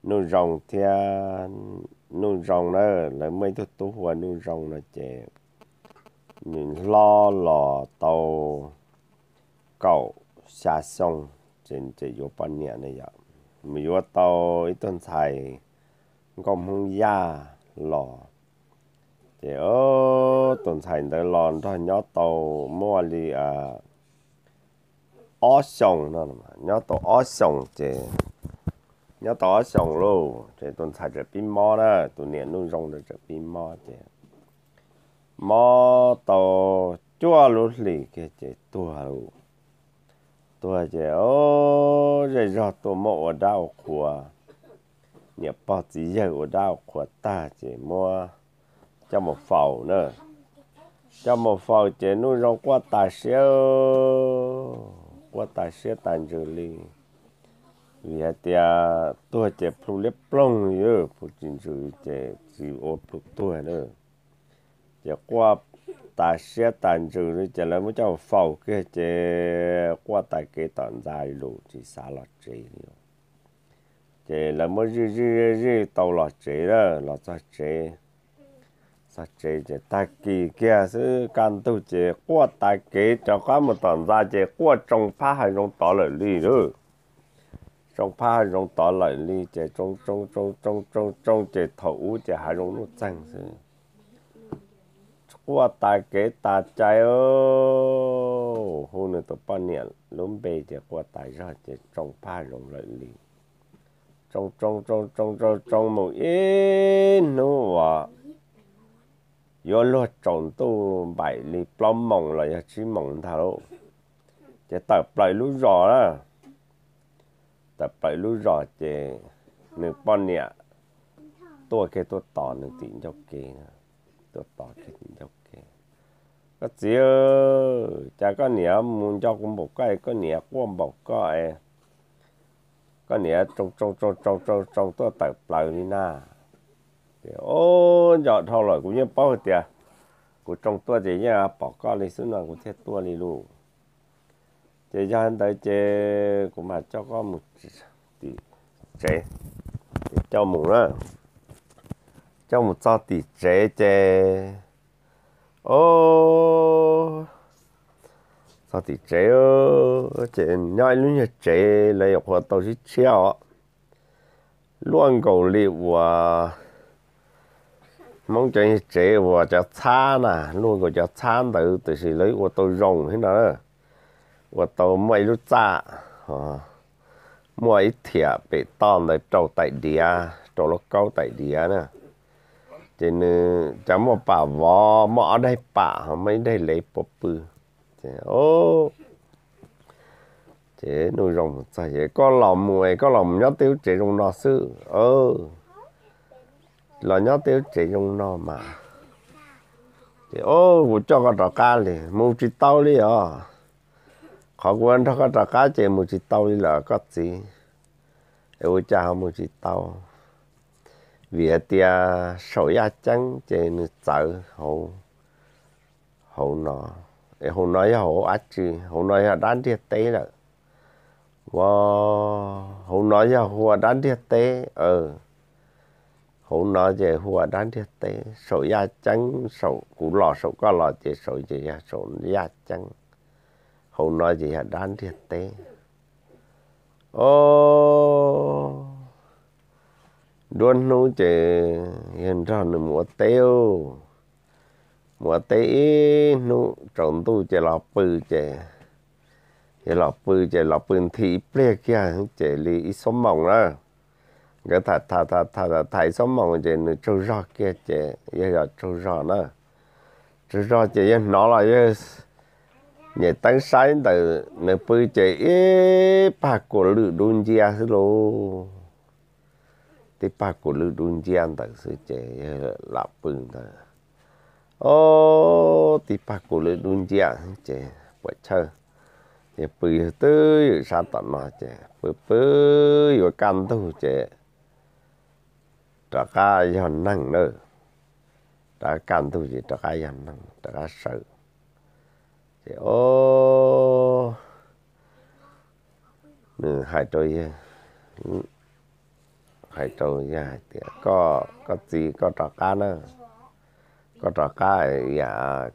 Nuj Zoo thiab, Nuj Zoo na, lawv muaj ib tug tub hu ua Nuj Zoo no ces nws hlob los tau kaum xya xyoo, ces yuav poj niam ne yom, mus yuav tau ib tug ntxhais nkauj Hmoob Yaj los. Ces tus ntxhais ntawd los nrog nyob tau muaj li ob xyoos no, nyob tau ob xyoos ces, nyob tau ob xyoos lauj ces tus ntxhais txawm pib mob na, tus niam Nuj Zoo ntawd txawm pib mob ces mob tau cuaj lub hlis kiag ces tuag lauj. Tuag ces zej zog tuaj muab ua dab ua qhua, niam pog txiv yawg ua dab ua qhua tag ces muab coj mus faus na. Coj mus faus ces Nuj Zoo quaj tas siab, quaj tas siab tas ntsws li, vim hais tias tuag ces plhu liab ploog li, plhu tsis ntsws ces tsis ua plhu tuag na. Ces quaj tas siab tas ntsws li ces lawv muab coj mus faus kiag ces quaj tais kev tom ntxa lus tsis xav los tsev li. Ces lawv muab zij zij zij tau los tsev lawm, los txog tsev, txog tsev ces tag kis kiag xwb kaj ntug ces quaj tais kev rov qab mus tom ntxa ces quaj tsoo phab hav zoov tod lawm li lauj. Tsoo phab hav zoov tod lawm li ces tsoo tsoo tsoo tsoo tsoo tsoo ces thaum ub ces hav zoov nuj txeeg xwb. Quaj tais kev tas cai, hu nws tus poj niam lub npe ces quaj tas zog ces tsoo phab hav zoov lawm li. Tsoo tsoo tsoo tsoo tsoo tsoo mus ib hnub uas yuav luag tsaus ntuj npaum li plaub moos los yog tsib moos ntag lauj, ces tawm plaws lub zos na. Tawm plaws lub zos ces nws poj niam tuaj kiag tuaj tos nws tim ncauj ke, tuaj tos kiag tim ncauj ke. Koj txiv, cas koj niam mus nco kuv npaum koj, koj niam quaj npaum koj, koj niam tsoo tsoo tsoo tsoo tsoo tuaj tawm plaws li na. Ces, o, nco dhau lawm, kuv yeej paub hais tias kuv tsoo tuaj ces yeej pom koj li xwb no kuv thiaj tuaj li lauj. Ces yog ntawd ces kuv mam coj koj mus tim tsev, coj mus na, coj mus txog tim tsev ces, o, txog tim tsev ces nyob ib lub nyuag tsev lawv yuav qhuav tau sib tshiab os, luaj nkaus li uas Hmoob cov nyuag tsev uas cov txhab na, luaj nkaus cov txhab ntawd tiam sis lawv ua tau zoo thiab no, ua tau muaj ib lub txaj, muaj ib thiam pem toj ntawd rau tais diav, rau lauj kaub tais diav na. Ces nws cov muaj pam vov, muaj ob daig pam, muaj ib daig lev puas pw. Ces, ces Nuj Zoo mus txog ces, koj los mus, koj los mus nyob tej lub tsev zoo no xwb, los nyob tej lub tsev zoo no mas. Ces, o, kuv coj koj rov qab li, mus tsis tau li os. Qhov kuv nrog koj rov qab ces mus tsis tau li lawm koj txiv. Es ua cas ho mus tsis tau? Vim hais tias saum yaj ceeb ces nws txawv hauv, hauv no. Es hauv no yog hauv dab tsi? Hauv no yog dab ntiaj teb lawm. Ua, hauv no yog hu ua dab ntiaj teb. Hauv no ces hu ua dab ntiaj teb, saum yaj ceeb, saum kuv los saum koj los ces saum ces yog saum yaj ceeb, hauv no ces yog dab ntiaj teb. O, nruab hnub ces yawg nrog nws mus ua teb, mus ua teb ib hnub tsaus ntuj ces los pw ces, yawg los pw ces los pw nthi ib pliag kiag ces li ib xuab moos na. Nkawd tham tham tham tham ib xuab moos ces nws tsaug zog kiag ces yawg los tsaug zog na. Tsaug zog ces yawg hnov los yawg nyem teeb saib ntawm nws pw ces ib pag kuam lwm dub nciab xwb lauj. Tib pag kuam lwm dub nciab ntawd xwb ces yawg lam pw ntawd. O, tib pag kuam lwm dub nciab ces puas chawj, yawg pw yawg twb ywm sab tom no ces pw pw yuav kaj ntug ces rov qab yog neeg na. Rov qab kaj ntug ces rov qab yog neeg rov qab sawv. Ces o, nws hais rau yawg, Hais rau yawg hais tias, koj, koj txiv, koj rov qab na, koj rov qab,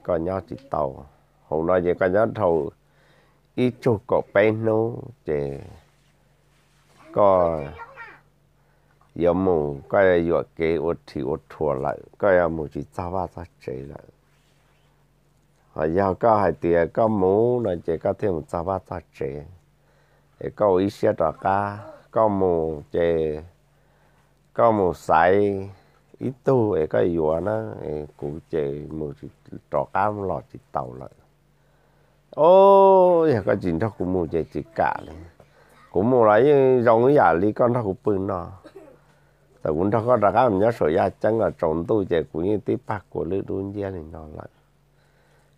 koj nyob tsis tau. Hauv no ces koj nyob dhau ib tsug kaum peb hnub ces koj yuav mus, koj yuam kev ua rhim ua rhuav lawm, koj yuav mus tsis txog vaj txog tsev lawm. Ho yog koj hais tias koj mus no ces koj thiaj mus txog vaj txog tsev, es koj ua ib siab rov qab. Koj mus ces koj mus xaiv ib tug es koj yuav na, kuv ces mus rov qab los tsis tau lawm. Ob, yog koj tsis nrog kuv mus ces tsis kam li. Kuv mus los yeej zoo ib yam li koj nrog kuv pw no. Thaum kuv nrog koj rov qab mus nyob saum yaj ceeb los tsaus ntuj ces kuv yeej tib pag kua lwj dub nciab li no lawm.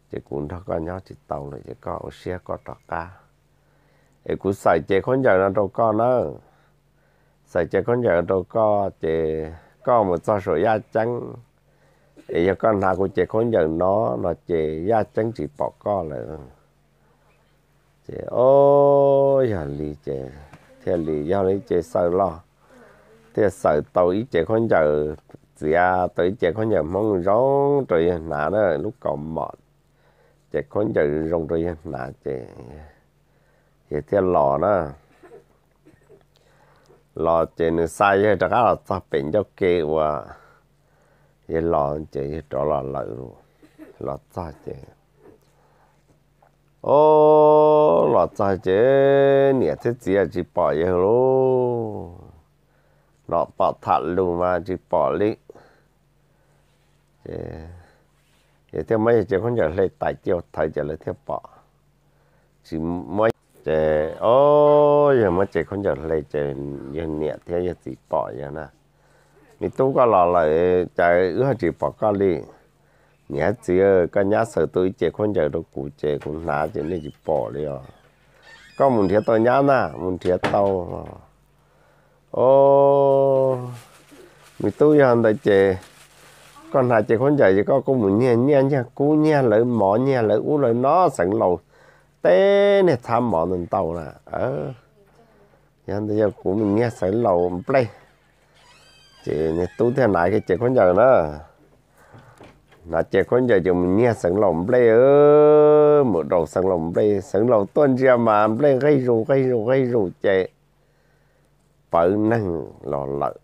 Ces kuv nrog koj nyob tsis tau lawm ces koj ua siab koj rov qab, es kuv xaws cev khaub ncaws no rau koj nawb. Xaws cev khaub ncaws rau koj ces koj mus txog saum yaj ceeb, es yog koj hnav kuv cev khaub ncaws no no ces yaj ceeb tsis pom koj lawm. Ces ob, yog li ces thiaj li yog li ces xaws los, thiaj xaws tau ib cev khaub ncaws, txiav tau ib cev khaub ncaws Hmoob zoo rau yawg hnav na, lub kaus mom, ces khaub ncaws zoo rau yawg hnav ces yawg thiaj los na. Los ces nws xa yawg rov qab los txog pem ncauj ke uas yawg los ces yawg rov los lawm. Los txog ces, ob, los txog ces niam thiab txiv tsis pom yawg lauj. Hnov pom tham lus mas tsis pom li. Ces yawg thiaj muab yawg cev khaub ncaws hle tais cia thawv ces lawv thiaj pom. Tsis muab, ces ob, yawg muab cev khaub ncaws hle ces yawg niam thiab yawg txiv pom yawg na. Me tub, koj los lawm cas wb ho tsis pom koj li? Niam thiab txiv, koj nyab xaws tau ib cev khaub ncaws rau kuv ces kuv hnav ces nej tsis pom li os. Koj mus nrhiav tau nyab na? Mus nrhiav tau. Ob, me tub, yog ntawd ces koj hnav cev khaub ncaws ces koj kuj mus nyiag nyiaj, nyiag kub, nyiag lawv mov, nyiag lawv ub lawv no, Xeev Laus teb niag txhab mov ntau ntau na. Yog ntawd yog kuv mus nyiag Xeev Laus nplej. Ces niag tub thiaj hnav kiag cev khaub ncaws na. Hnav cev khaub ncaws ces mus nyiag Xeev Laus nplej, mus daus Xeev Laus nplej, Xeev Laus tuaj ntsia mas nplej nqig zus nqig zus nqig zus ces pawv neeg los lawm.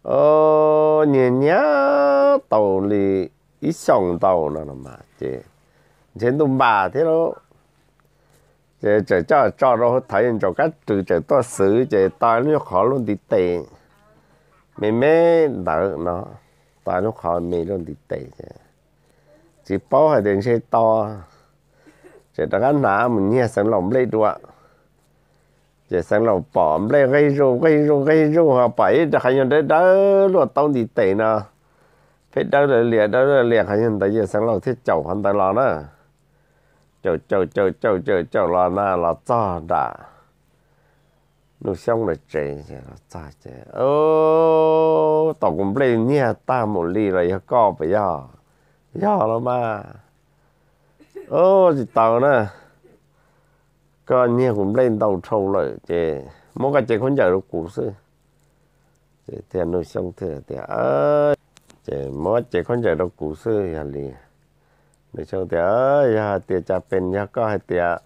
Ob, nyiag nyiag tau li ib xyoos ntau no no mas ces ntshe ntuj npas thiab lauj. Ces txawm coj tso rau hauv thawv, ntsaum kab rwg txawm tuaj xwv ces tau lub nyuag qhov luaj ntiv tes me me ntawd no, tau lub qhov me luaj ntiv tes ces tsis paub hais tias ntshe tau, ces rov qab hnav mus nyiag Xeev Laus nplej dua. Ces Xeev Laus pom nplej nqig zus nqig zus nqig zus ho pom ib rab qhov nyuag dawb dawb luaj taub ntiv tes no, pheej dawb lawv lias dawb lawv lias qhov nyuag ntawd ces Xeev Laus thiaj caum qhov ntawd los na. Caum caum caum caum caum caum los na los txog nram Nuj Xyoob lawv tsev, los txog ces, Tom kuv nplej nyiag tag mus li los yog koj puas yog? Yog los mas. Tsis tau na, koj nyiag kuv nplej ntau dhau lawm ces muab koj cev khaub ncaws rau kuv xwb. Ces thiaj Nuj Xyoob thiaj tias, ces muab cev khaub ncaws rau kuv xwb yog li. Nuj Xyoob tias, yog hais tias cas pes yog koj hais tias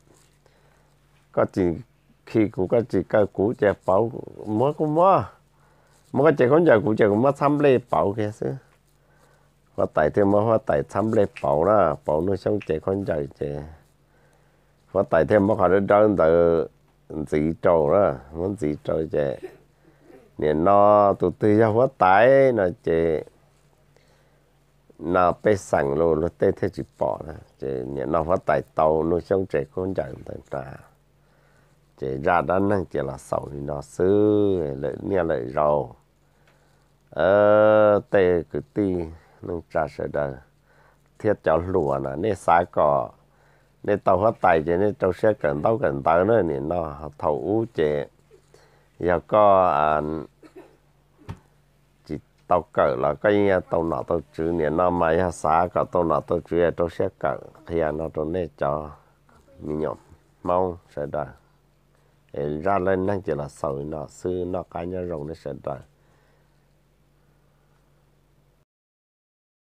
koj tsis khi kuv, koj tsis kaw kuv ces pauv, muab kuj muab, muab koj cev khaub ncaws kuv ces kuv muab txhab nplej pauv kiag xwb. Huab tais thiaj muab huab tais txhab nplej pauv na, pauv Nuj Xyoob cev khaub ncaws ces huab tais thiaj muab qhov dawb dawb ntawd ntxiv rau na, muab ntxiv rau ces nim no tus twg yog huab tais no ces no pej xeem los luag tej thiaj tsis pom na. Ces nim no huab tais tau Nuj Xyoob cev khaub ncaws ntawd na, ces zaj dab neeg ces los xaus li no xwb, lawm niaj lawm zaus. Tej kwv tij neej tsa sawv daws thiab cov hluas na, nej xav kom nej tau huab tais ces nej rau siab kawm ntaub kawm ntawv na. Nim no thaum ub ces yog koj tsis tau kawm los koj yeej tau nom tau tswv, nim no mas yog xav kom tau nom tau tswv rau siab kawm. Qhia no rau nej cov me nyuam Hmoob sawv daws. Zaj dab neeg ces los xaus li no xwb, noj qab nyob zoo nej sawv daws.